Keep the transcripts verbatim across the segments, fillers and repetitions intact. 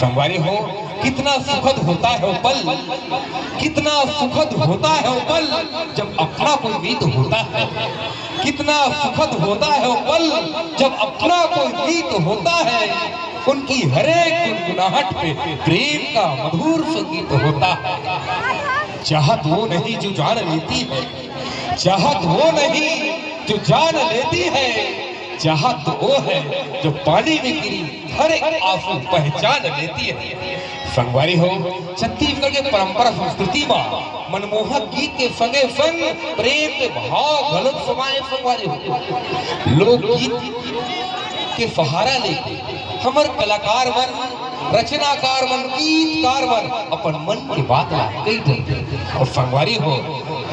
संगवारी हो, कितना सुखद होता है वो पल, कितना सुखद होता है वो पल, जब अपना कोई मीत होता है। कितना सुखद होता है वो पल, जब अपना कोई मीत होता है। उनकी हर एक गुनगुनाहट पे प्रेम का मधुर संगीत होता है। चाहत वो नहीं जो जान लेती है, चाहत वो नहीं जो जान लेती है, चाहत तो वो है जो पानी में गिरी हर एक आंसू पहचान लेती है। संगवारी हो, छत्तीसगढ़ के परंपरा संस्कृति मा मनमोहक गीत के संगे संग प्रेम के भाव घलोक समाए। संगवारी हो, लोकगीत के सहारा लेके हमर कलाकार मन, रचनाकार मन, गीतकार मन अपन मन के बात ला कहि देथे। अउ संगवारी हो,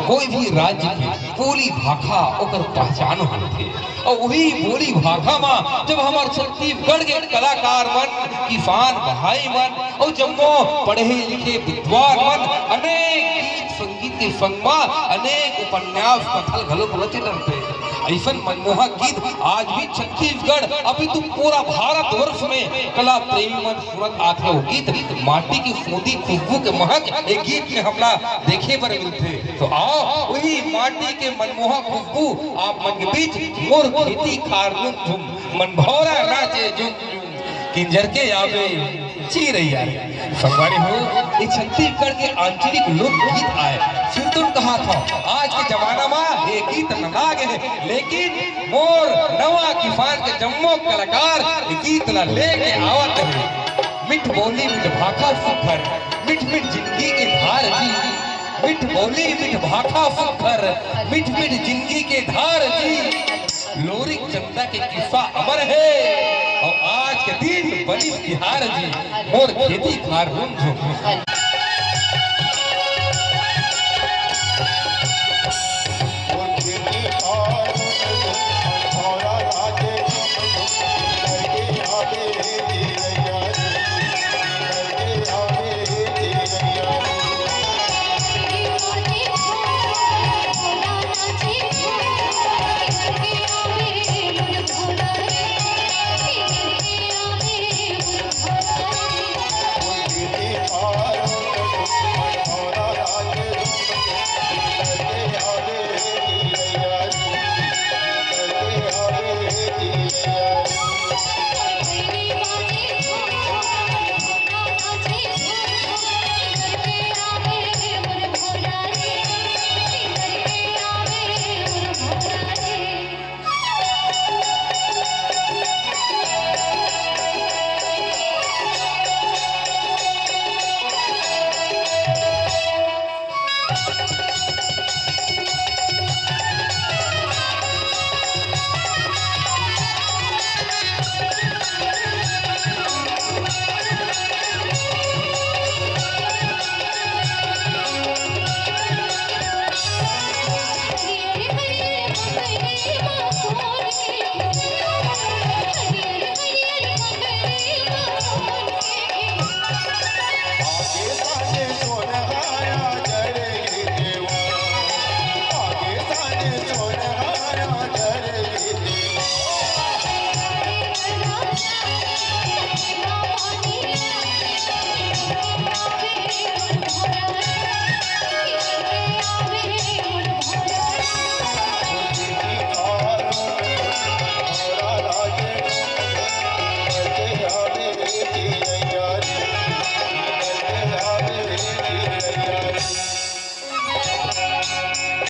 कोई भी राज्य के बोली भाखा ओकर पहचान होथे। अउ उही बोली भाखा मा जब हमर छत्तीसगढ़ के कलाकार मन, किसान भाई मन अउ जम्मो पढ़े लिखे विद्वान मन अनेक गीत संगीत के संग मा अनेक उपन्यास कथा घलो रचे डरथे। अइसन मनमोहक गीत आज भी छत्तीसगढ़ अपितु पूरा भारतवर्ष में कला प्रेमी मन सुनत आथे। वो गीत माटी की सोंधी खुशबू के महक एक गीत में हमला देखे बर मिलथे। तो आओ, वही माटी के मनमोहक खुशबू आप मन के बीच मोर खेती खार झुम झुम, मन भौरा नाचे झुम झुम, किंजर के आवे चिरैया रे। संगवारी हो, ये छत्तीसगढ़ के आंचलिक लोकगीत आय। सुन तुम कहा था, आज के जमाना मा ये गीत नंदा गे हे, लेकिन मोर नवा किसान के जम्मो कलाकार ये गीत ला लेके आवत हे। मिठ बोली मिठ भाखा सुघर, मिठ मिठ जिंदगी के धार जी। मिठ बोली मिठ भाखा सुघर, मिठ मिठ जिंदगी के धार जी। लोरिक जनता के किस्सा अमर हे, अउ आज के दिन बनिस तिहार जी, मोर खेती खार झुम झुम।